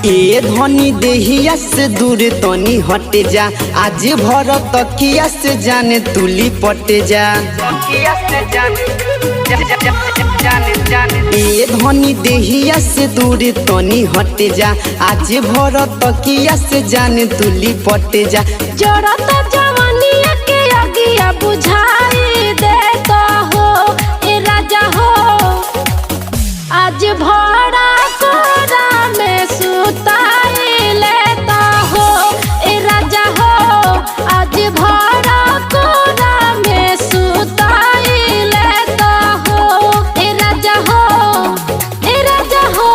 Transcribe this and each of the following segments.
ए धनी देहिया से दूर तनी हट जा, आज भर तकिया से जाने तुली पट जा। ए धनी देहिया से दूर तनी हट जा, आज भर तकिया से जाने तुली पट जा। जड़त जवनिया के अगिया बुझाई देता हो ए राजा हो, आज भरा कोरा में सुताई लेता हो ए राजा हो, आज भरा कोरा में सुताई लेता हो ए राजा हो, ए राजा हो।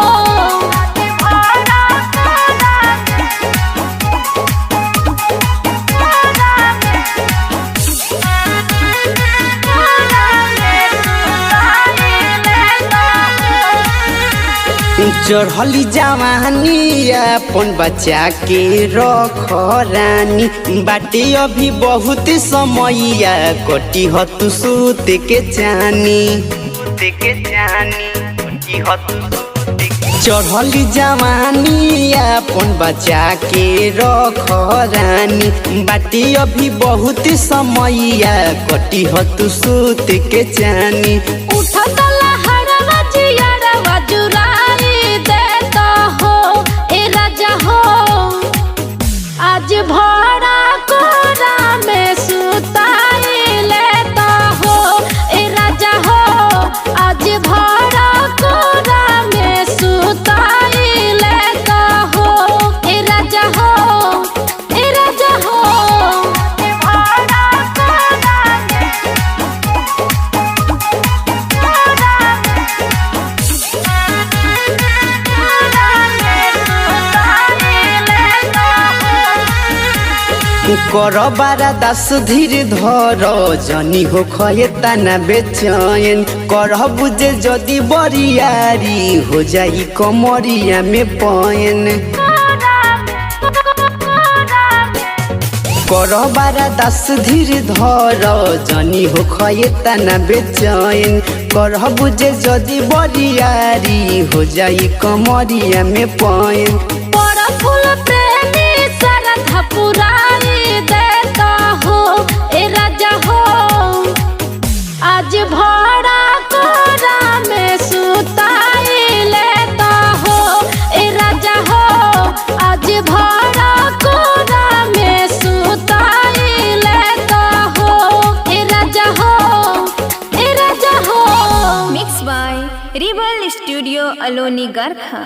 आज भरा कोरा चढ़ली जवानी अपन बच्चा के रख रानी, बाटे अभी बहुत समैया कटी ह तू सूत के चानी। चढ़ली जवानी अपन बच्चा के रख रानी, बाटे अभी बहुत समैया कटी ह तू सूत के चानी। उठत लहरवा जियरवा जुराई देता हो ए राजा हो, आज भरा कोरा में सुताई लेता हो ए राजा हो, आज भरा कोरा में सुताई लेता हो ए राजा हो, ए राजा हो। भरा कोरा कर बारा दास धीर धर जनी हो खयता ना बेचैन, कर बुझे जदि बरियारी हो जाई कमरिया में पैन। कर बारा दास धीर धर जनी हो खयता ना बेचैन, कर बुझे जदि बरियारी हो जाई कमरिया में पैन। बड़ा फूल प्रेमी सरधा पुराई देता हो ए राजा हो, आज भरा कोरा में सुताई लेता हो ए राजा हो, आज भरा कोरा में सुताई लेता हो ए राजा हो, ए राजा हो। Mix by Rebel Studio Aloni Garkha.